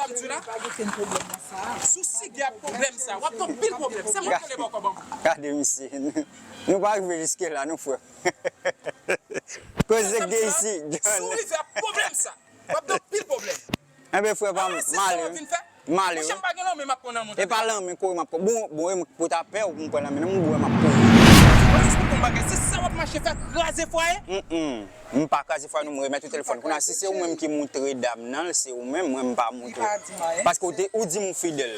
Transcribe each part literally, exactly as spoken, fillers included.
M di w la, si w sige ak pwoblèm sa, w ap gen anpil pwoblèm. Se mwen ki rele bòkò banbou. Gade misye. Nou pa rive jiske la, non, frè. Koze k gen isi, John. Si w rive ak pwoblèm sa, w ap gen anpil pwoblèm. Enben, frè pa m, m ale wi. M ale wi. Monchè, m pa gen lanmen m ap pran nan men w. E pa lanmen kore m ap pran. Bon, bon, e m pou ta pè w pou m pran lanmen nan, m wè m ap pran. Mwen jis pou konn bagay, se sa w ap mache fè, kraze fwaye? Mm, mm. M pa kraze fwaye non, m remèt ou telefòn. Kounye a, si se ou menm ki moutre dam nan, se ou menm, mwen m pa moutre. Paske ou te, ou di m ou fidèl.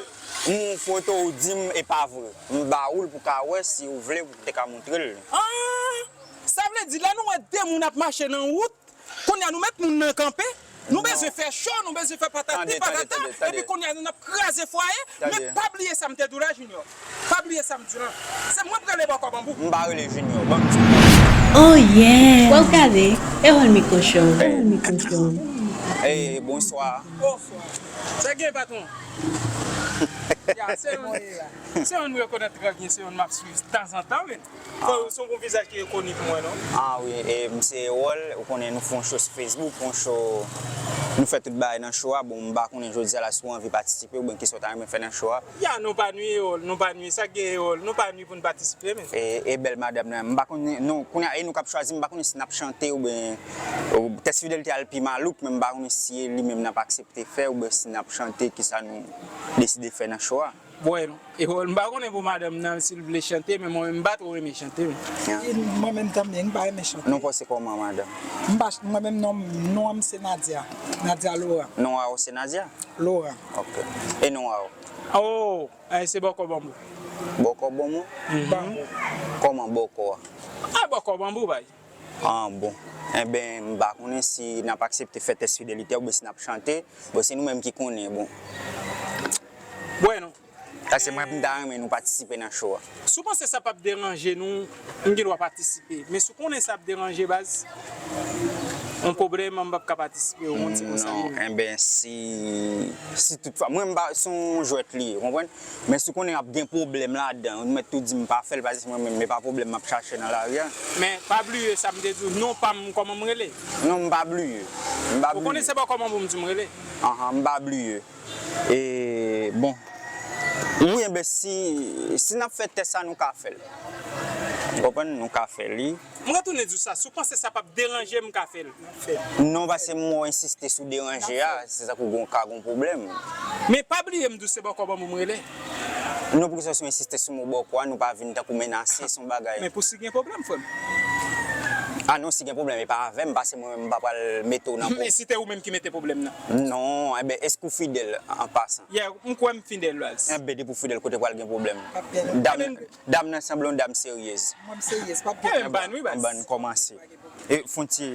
M yon foto, ou di m e pa vre. M ba ou l pou ka wè si ou vle pou te ka moutre l. Ah! Sa vle di, lè nou wè de moun ap mache nan wout, kounye a nou met moun nan kanpe, nou bezwen fè cho, nou bezwen fè patati patata, epi kounye a nou ap kraze fwaye, men pa bliye sa m te di w la, Junior. Pa bliye sa m di w la. Se mwen k rele bòkò banbou. M pa rele Junior, ban m di. Oh yeah! Wè w gade, e wòl mikwo cho, e wòl mikwo cho. Hey, bonswa. Bonswa. Sa gen, patwon? Ya, se yon, se yon m rekonèt trè byen, se yon m ap swiv tanzantan, men. Fò se yon bon vizaj ki rekoni pou mwen, non? Ah wi, e, m se Erol, ou konnen nou fè yon show sou Facebook, yon show, nou fè tout bagay nan show a. Bon, m pa konnen jodi a la si w anvi patisipe oubyen kisa w ta renmen fè nan show a. Ya, nou pa nwi Erol, nou pa nwi, sa k gen Erol, nou pa nwi pou n patisipe, men. E, e bèl madanm nan, m pa konnen, non, kounye a, e nou k ap chwazi, m pa konnen si n ap chante oubyen, ou, tès fidelite a l pi malouk, men m pa konnen si e li menm n ap aksepte fè oubyen si n ap chante, kisa nou deside fè nan show a. Bon, e non. E, bon, m pa konnen pou madanm nan, si l vle chante, men mwen menm, m pa twò renmen chante, men. Ya. E mwen menm tanmen, m pa renmen chante. Non pa w se kòman, madanm? M pa, mwen menm, non, non an m se Nadia. Nadia Laurent. Non a w se Nadia? Laurent. Ok. E non a w? Oh, eh, se Bòkò Banbou. Bòkò Banbou? Mhm. Banbou. Kòman Bòkò a? Ah, Bòkò Banbou, bay. Ah, bon. Enben, m pa konnen si n ap aksepte fè tès fidelite a oubyen si n ap chante. Bon, se nou menm ki konnen, bon. Bwè non. Paske mwen, m ta renmen nou patisipe nan show a. Si w panse sa p ap deranje nou, m gen dwa patisipe. Men si w konnen sa ap deranje, baz, yon pwoblèm, m p ap ka patisipe, ou konn se konsa li ye. Non, enben, si, si toutfwa, mwen, m pa, se yon jwèt li ye, ou konprann? Men si w konnen ap gen pwoblèm ladan, ou mèt tou di m pa fè l, paske se mwen menm, e pa pwoblèm m ap chache nan lari a. Men pa bliye sa m te di w, non pa m, kòman m rele? Non, m pa bliye. M pa bliye. Ou konnen se pa kòman pou m di m rele? Anhan, m pa bliye. E, bon. Wi, enben, si, si n ap fè tès sa, nou ka fè l. Ou konprann? Nou ka fè li. M retounen di w sa, si w panse sa p ap deranje m, m ka fè l. Non, paske m wè w ensiste sou deranje a, se sa k ou gon, ka gon pwoblèm. Men pa bliye m di w se Bòkò Banbou m rele. Non, poukisa si w ensiste sou mo bòkò a, nou pa vin tankou menase, se yon bagay. Men pou si gen pwoblèm, frè m. Ah non, si gen pwoblèm, e pa avè m, paske mwen menm, m pa pral mete w nan pwoblèm. Men si te ou menm ki mete pwoblèm nan? Non, enben, èske w fidèl an pasan? Yeah, m kwè m fidèl, baz. Enben, depi w fidèl, kote pral gen pwoblèm? Dam, dam nan sanble yon dam seryez. Mwen m seryez, p ap gen pwoblèm. Ann kòmanse. E, fon ti,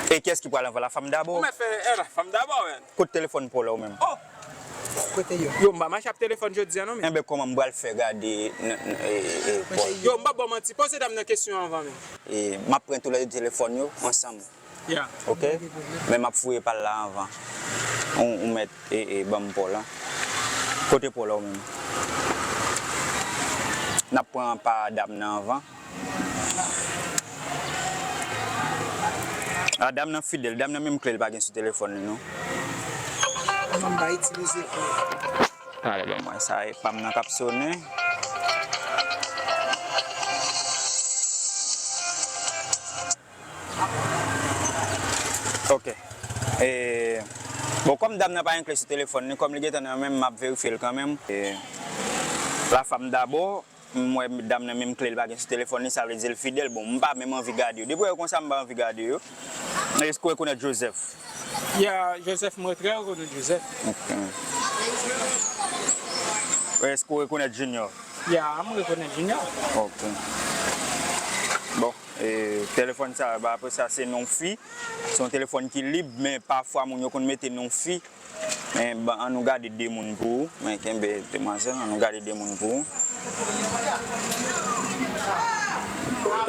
e kiyès ki pral anvan, la femme d'abord? Ou mèt fè, eh, la femme d'abord, men. Kote telefòn pa w la, ou menm? Oh! Kote yo? Yo, m pa mache ap telefòn jodi a, non, men. Enben, kòman m pral fè gade, n, n, e, e, e, pa w? Yo, m p ap ba w manti. Poze dam nan kesyon anvan, men. E, m ap pran toulède telefòn yo ansanm. Yeah. Ok? Men m ap fouye pa l la anvan. Ou, ou mèt, e, e, ban m pa w la. Kote pa w la, ou menm? N ap pran pa dam nan anvan. A, dam nan fidèl, dam nan menm kle l pa gen sou telefòn li, non. Non, m pa itilize kle. Ale, ban mwen sa, e pa m nan k ap sonnen. Ok. E, bon, kòm dam nan pa gen kle sou telefòn li, kòm li gentan nan men m, m ap verifye l kanmenm. E, la femme d'abord. M wè dam nan menm kle l pa gen sou telefòn li, sa vle di l fidèl. Bon, m pa menm anvi gade yo. Depi w wè yo konsa, m pa anvi gade yo. Èske w rekonèt Joseph? Ya, Joseph, mwen trè rekonèt Joseph. Ok. Èske w rekonèt Junior? Ya, m rekonèt Junior. Ok. Bon, e, telefòn sa, ba, apre sa, se non fi. Se yon telefòn ki lib, men pafwa moun yo konn mete non fi. Men, ban, ann nou gade de moun pou ou. Men kenbe demwazèl, ann nou gade de moun pou ou.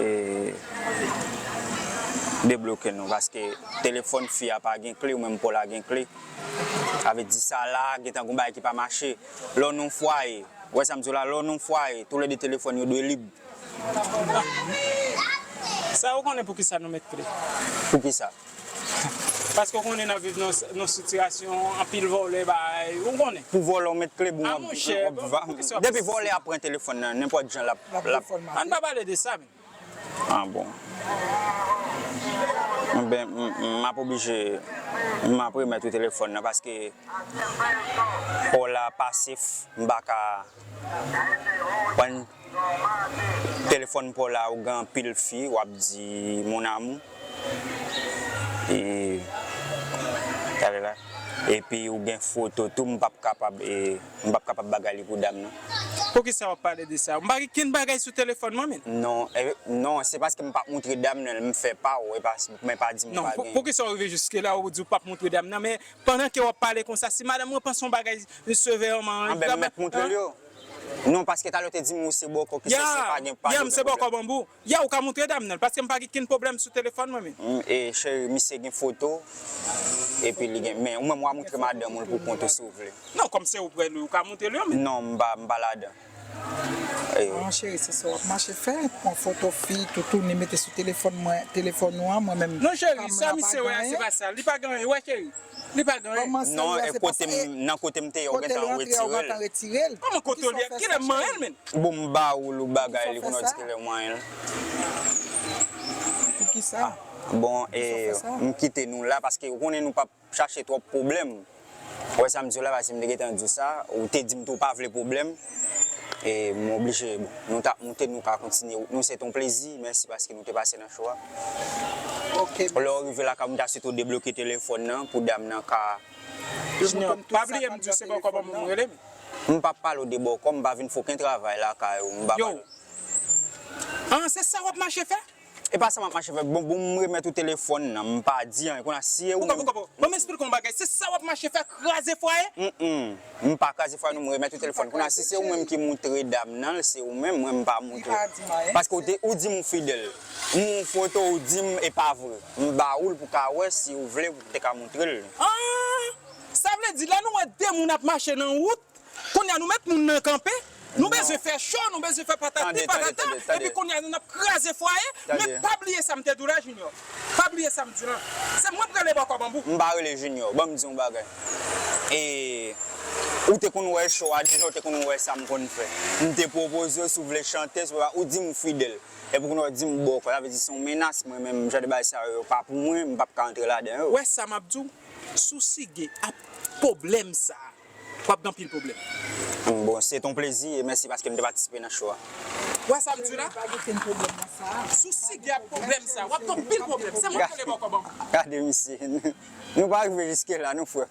E, debloke nou, paske telefòn fi a pa gen kle, ou menm pa w la gen kle. Sa vle di sa la, gentan gon bagay ki pa mache. Lè w nan yon fwaye, ou wè sa m di w la, lè w nan yon fwaye, toulède telefòn yo dwe lib. Sa ou konnen poukisa nou met kle? Poukisa? Paske w konnen n ap viv nan, nan sitiyasyon anpil vòlè, bay, ou konnen. Pou vòlè, w met kle bon, w ap, w ap va. Depi vòlè ap pran telefòn nan, nenpòt jan l ap, l ap. Ann pa pale de sa, men. Ah bon. Enben, m, m, m ap oblije, m ap remèt ou telefòn nan, paske pa w la pa safe, m pa ka pran telefòn pa w la, ou gen anpil fi, w ap di mon amour. E, talè la. Epi ou gen foto tou, m p ap kapab, e, m p ap kapab bagay li pou dam nan. Poukisa w ap pale de sa? M pa gen kenn bagay sou telefòn mwen, men. Non, e, non, se paske m p ap montre dam nan, m fè pa w, e pa, men pa di m pa gen. Non, poukisa w rive jiske la, ou di w p ap montre dam nan, men pandan ke w ap pale konsa, si madanm mwen panse yon bagay sevèman. Anben, m mèt montre l yo. Non, paske talè w te di m ou se bòkò, ki sa, se pa gen, pa gen pwoblèm. Ya, m se bòkò banbou. Ya, ou ka montre dam nan, paske m pa gen kenn pwoblèm sou telefòn mwen, men. Mm, e, cheri, misye gen foto, epi li gen, men ou menm w a montre madanm ou l pou kont ou si w vle. Non, kòm se ou prè li, ou ka montre li yo, men. Non, m pa, m pa ladan. E. Ah, cheri, se sa w ap mache fè, pran foto fi, toutouni, mete sou telefòn mwen, telefòn ou an, mwen menm. Non, cheri, sa misye wè a, se pa sa. Li pa gen anyen, wè, cheri. Li pa gen anyen. Non, e kote m, nan kote m te ye, ou gentan retire l. Kote l ye a, ou gentan retire l. Kòman kote l ye a? Kilè m manyen l, men? Bon, m ba ou l, ou bagay li, kounye a w di kilè w manyen l. Poukisa? Ah, bon, e, m kite nou la, paske ou konnen nou p ap chache twòp pwoblèm. Ou wè sa m di w la, paske m te gentan di w sa, ou te di m tou w pa vle pwoblèm. E m oblije, bon, nou t ap moute, nou ka kontinye wout nou, se te yon plezi, mèsi paske nou te pase nan show a. Ok, mèsi. Lè w rive lakay ou, m ta swete w debloke telefòn nan pou dam nan ka. Junior, pa bliye m di w se bòkò banbou m rele, men. M p ap pale w de bòkò, m pa vin fè okenn travay lakay ou, m pa pale w. Yo. Ah, se sa w ap mache fè? E pa sa m ap mache fè. Bon, bon, m remèt ou telefòn nan, m pa di anyen. Kounye a, si e ou menm. Bon, m esplike w yon bagay. Se sa w ap mache fè, kraze fwaye? Mm, mm. M pa kraze fwaye, non, m remèt ou telefòn. Kounye a, si se ou menm ki montre dam nan, se ou menm, mwen, m pa montre. Paske ou te, ou di m ou fidèl. M yon foto, ou di m e pa vre. M ba ou l pou ka wè si ou vle, ou te ka montre l. Ah! Sa vle di, lè nou wè de moun ap mache nan wout, kounye a, nou met moun nan kanpe, nou bezwen fè cho, nou bezwen fè patati patata, epi kounye a, nou ap kraze fwaye, men pa bliye sa m te di w la, Junior. Pa bliye sa m di w la. Se mwen k rele bòkò banbou. M pa rele Junior. Ban m di w yon bagay. E, ou te konn wè show a deja, ou te konn wè sa m konn fè. M te pwopoze w si w vle chante, si w pa, ou di m ou fidèl. Epi kounye a, ou di m bòkò, sa vle di se yon menas, mwen menm, jan de bagay sa yo, yo pa pou mwen, m p ap ka antre ladan yo. Wè sa m ap di w? Si w sige ap pwoblèm sa a, w ap gen anpil pwoblèm. Bon, se t on plezi e mèsi paske m te patisipe nan show a. W wè sa m di w la? Pa gen okenn pwoblèm nan sa. Si w sige ap pwoblèm sa, w ap gen anpil pwoblèm. Se mwen ki rele bòkò banbou. Gade misye. Nou pa rive jiske la, non, frè.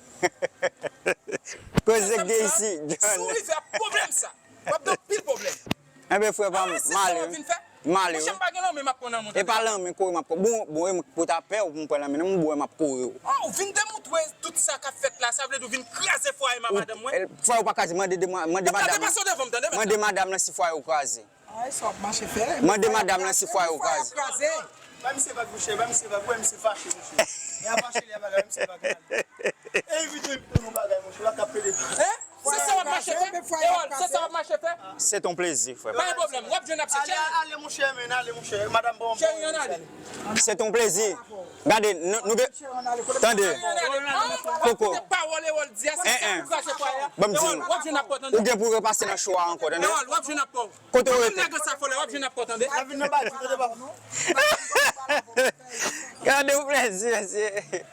Koze k gen isi, John. Si w rive ap pwoblèm sa, w ap gen anpil pwoblèm. Enben, frè pa m, m ale wi. M ale wi. Monchè, m pa gen lanmen m ap pran nan men w, tande. E pa lanmen kore m ap pran. Bon, bon, e m pou ta pè w pou m pran lanmen nan men w, bon, e m ap kore w. Oh, ou vin demontre tout sa k ap fèt la, sa vle di ou vin kraze fwaye m a madanm mwen. Fwaye ou pa kraze, mande, mande madanm. Mande madanm nan si fwaye ou kraze. Mande madanm nan si fwaye ou kraze. Ba misye vag, monchè, ba misye vag, wè misye fache, monchè. Lè a fache, lè a bagay, misye vag mal. E evite, evite nou bagay, monchè, w ap ka pede. Hein? Se sa w ap mache fè? Erol, se sa w ap mache fè? Se t on plezi, frè. Pa gen pwoblèm, w ap jwenn ap chèche. Ale, ale, monchè, men, ale, monchè. Madanm, bon, cheri, ann ale. Se t on plezi. Gade, nou, nou gen, tande. Koko. Pawòl Erol di a, se sa pou kraze fwaye a. Ban m di nou. Erol, w ap jwenn ap pran, tande. Ou gen pou repase nan show a ankò, tande. Erol, w ap jwenn ap pran. Kote w rete? Nèg sa fò lè w ap jwenn ap pran, tande. Gade yon plezi, mesye.